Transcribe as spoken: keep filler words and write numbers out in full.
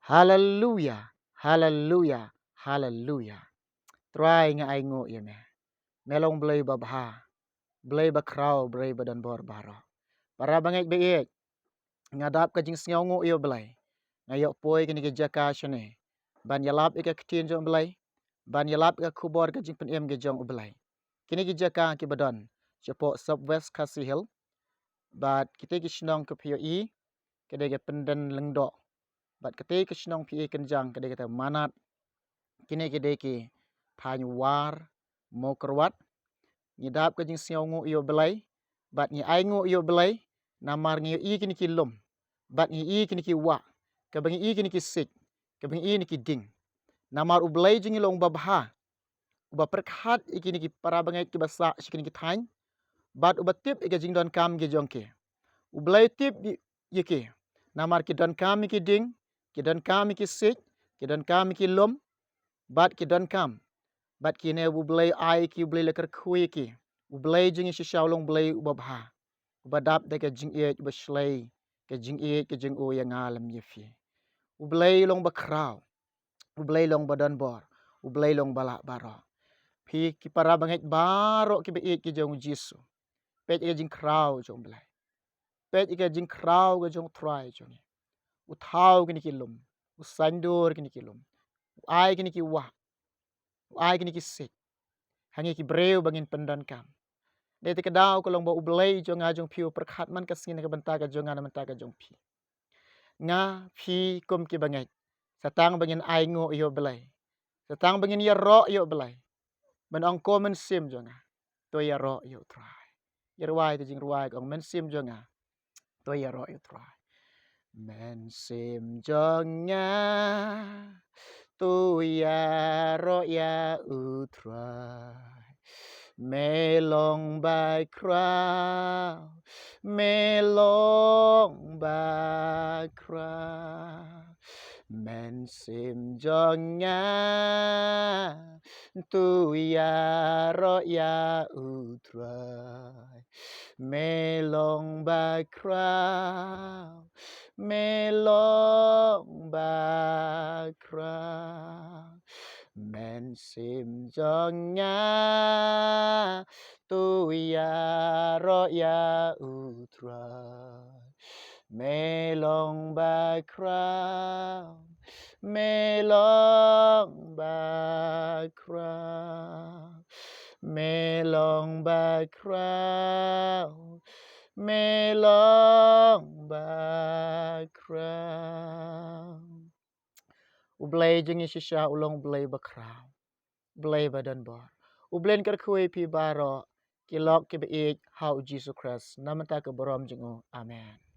Haleluya, haleluya, haleluya. Trai, nga ai nguh ïa me. Me long Blei babha, Blei bakhraw, Blei badonbor baroh. Para bangeit baieit, nga dap ka jingsngewnguh ïa u Blei. Nga ïoh poi kane ka jaka shane ban ïalap ïa ka ktien jong u Blei, ban ïalap ïa ka khubor ka jingpynim ka jong u Blei. Kine ki jaka kiba don shapoh Sub West Khasi Hills, bad kite ki shnong kiba phi ïohi, ka dei ka Pyndenglyngdoh. Bad kite ki shnong phi ïohi kynjang ka dei kata Manad. Kine ki dei ki thaiñ War, Mawkyrwat. Ngi dap ka jingsngewnguh ïa u Blei, bad ngi ai nguh ïa u Blei, namar ngi ïohi kine ki lum, bad ngi ïohi kine ki wah, kaba ngi ïohi kine ki siej, kaba ngi ïohi kine ki dieng. Namar u Blei jong ngi long babha, uba pyrkhat ïa kine ki para bangeit kiba sah sha kine ki thaiñ, bad uba tip ïa ka jingdonkam ki jong ki. U Blei u tip ïa, ïa ki. Namar ki donkam ïa ki dieng, ki donkam ïa ki siej, ki donkam ïa ki lum, bad ki donkam. Bad kine u Blei u ai ïa ki, u Blei u la kyrkhu ïa ki. U Blei jong ngi shisha u long Blei uba bha, uba dap da ka jingïeit, uba shlei ka jingïeit ka jong u ïa nga lem ïa phi. U Blei u long bakhraw, u Blei u long badonbor, u Blei u long balah baroh. Phi ki para bangeit baroh kiba ïeit ki jong u Jisu, peit ïa ka jingkhraw jong u Blei. Peit ïa ka jingkhraw ka jong u Trai jong ngi. U thaw kine ki lum, u saiñdur kine ki lum, u ai kine ki wah, u ai kine ki siej ha ngi ki briew ba ngin pyndonkam. Dei te ka daw ka long ba u Blei jong nga jong phi u pyrkhat man ka sngi na ka bynta ka jong nga, na ka bynta ka jong phi. Nga, phi kum ki bangeit, sa tang ba ngin ai nguh ïa u Blei, sa tang ba ngin ïaroh ïa u Blei, men ong, ko mynsiem jong nga, to ïaroh ïa u Trai. Ïa rwai te jingrwai, ko mynsiem jong nga, to ïaroh ïa u Trai. Mynsiem jong nga, to ïaroh ïa u Trai. Me long bakhraw, me long bakhraw. Mynsiem jong nga, to ïaroh ïa u Trai. Me long bakhraw, me long bakhraw. Mynsiem jong nga, to ïaroh ïa u Trai. Me long bakhraw, me long bakhraw. Me long bakhraw, me long bakhraw. U Blei jong ngi shisha u long Blei bakhraw, Blei badonbor. U Blei un kyrkhu ïa phi baroh ki lok kiba ïeit ha u Jisu Khrist, na ka bynta ka burom jong u. Amen.